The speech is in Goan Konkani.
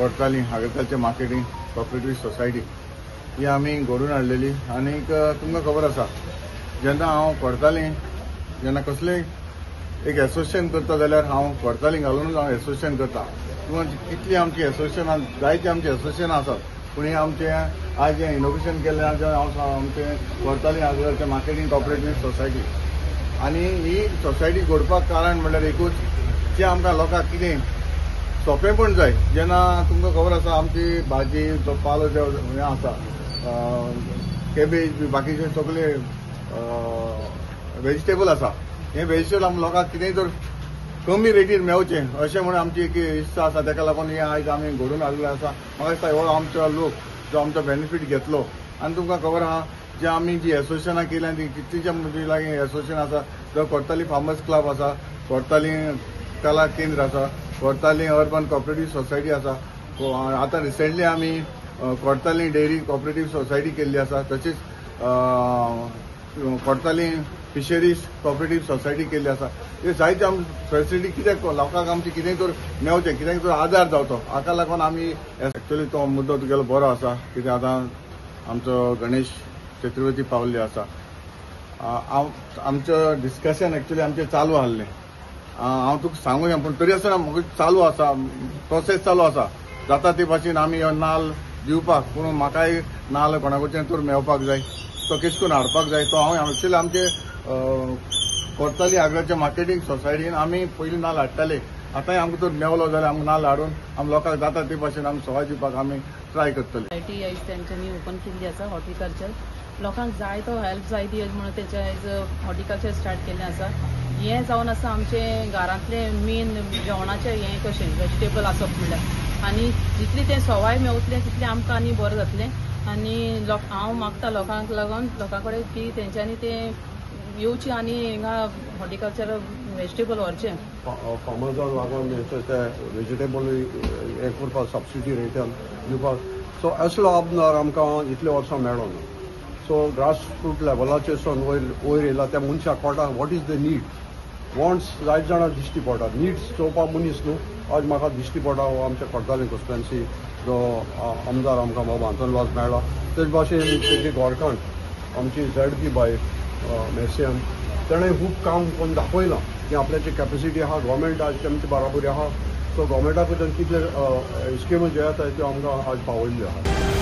Cortalim agriculture marketing cooperative society ही आमी घडोवन हाडलेली. आनीक तुमकां खबर आसा, जेन्ना हांव कोर्ताली जेन्ना कसलें एक एसोसिएशन करता जाल्यार हांव कोर्ताली घालूनच हांव एसोसिएशन करता. तुमकां कितली आमची एसोसिएशनां, जायती आमची एसोसिएशनां आसात, पूण हें आमचें आज जें इनोग्रेशन केल्लें आहा आमचें Cortalim agriculture marketing cooperative society. आनी ही सोसायटी घडपाक कारण म्हणल्यार एकूच, जें आमकां लोकांक कितें सोंपेंपण जाय. जेन्ना तुमकां खबर आसा आमची भाजी जो पालो जो हें आसा, कॅबेज बी बाकीचे सगळे वेजिटेबल आसा, हें वेजिटेबल आमकां लोकांक कितेंय तर कमी रेटीर मेळचें अशें म्हणून आमची एक इत्सा आसा. ताका लागून हें आयज आमी घडोवन हाडलेलें आसा. म्हाका दिसता हो आमचो लोक जो आमचो बेनिफीट घेतलो. आनी तुमकां खबर आहा जे आमी जी एसोसिएशनां केल्या ती कितलींच्या म्हणजे लागीं एसोसिएशन आसा, जो कोर्ताली फार्मर्स क्लब आसा, कोर्ताली कला केंद्र आसा, कोर्ताली अर्बन कॉपरेटीव सोसायटी आसा. आतां रिसेंटली आमी कोर्ताली डेअरी कॉपरेटीव सोसायटी केल्ली आसा, तशीच कोर्ताली फिशरीज कॉपरेटीव सोसायटी केल्ली आसा. हे जायते आम फेसिलिटी कित्याक लोकांक आमचें कितेंय तर मेवचें, कित्याक तर आदार जावचो, हाका लागून आमी एक्चुअली तो मुद्दो तुगेलो बरो आसा. कित्याक आतां आमचो गणेश चतुर्थी पावल्ली आसा. आमचें डिस्कशन एक्चुअली आमचें चालू आहलें. हांव तुका सांगूया, पूण तरी आसतना म्हाका चालू आसा, प्रोसेस चालू आसा. जाता ते भाशेन आमी हो नाल्ल दिवपाक, पूण म्हाकाय नाल्ल कोणा कडच्यान तर मेळपाक जाय, तो केश करून हाडपाक जाय. तो हांव एक्चुअली आमचे कोर्ताली एग्रीकल्चर मार्केटींग सोसायटीन आमी पयलीं नाल्ल हाडटाले. आतांय आमकां तर मेवलो जाल्यार आमकां नाल्ल हाडून आमी लोकांक जाता ते भाशेन आमी सवाय दिवपाक आमी ट्राय करतले. सोसायटी आयज तेंच्यांनी ओपन केल्ली आसा. हॉर्टिकल्चर लोकांक जाय तो हेल्प जाय ती म्हणून तेंच्या आयज हॉर्टिकल्चर स्टार्ट केल्लें आसा. हें जावन आसा आमचें घरांतलें मेन जेवणाचें हें कशें वेजिटेबल आसप म्हणल्यार, आनी जितलें तें सवाय मेवतलें तितलें आमकां आनी बरें जातलें. आनी लोक हांव मागता लोकांक लागून, लोकां कडेन की तेंच्यांनी तें येवचें आनी हिंगा हॉर्टिकल्चर वेजिटेबल व्हरचें. फार्मर्सांक लागून ते वेजिटेबल हें करपाक सबसिडी रेटान दिवपाक. सो असलो आमदार आमकां इतले वर्सां मेळोना. सो ग्रास रूट लेवलाचेर सावन वयर वयर येयला त्या मनशाक कळटा what is the need, wants जायत जाणां दिश्टी पडटा. निड्स चोवपाक मनीस न्हू आज म्हाका दिश्टी पडटा हो आमच्या कोर्ताली कॉन्स्टिट्युएन्सी जो आमदार आमकां बाबा आंतोन वाज मेळ्ळा. तेच भाशेन तेजी गोरकांत आमची झेड पी बाय मेसियन तेणें खूब काम करून दाखयलां की आपल्याची कॅपेसिटी आहा. गोवोरमेंट आज तेमचे बराबरी आहा. सो गोवोरमेंटा कडच्यान कितले स्किमी ज्यो येता त्यो आमकां आज पावयल्ल्यो आहा.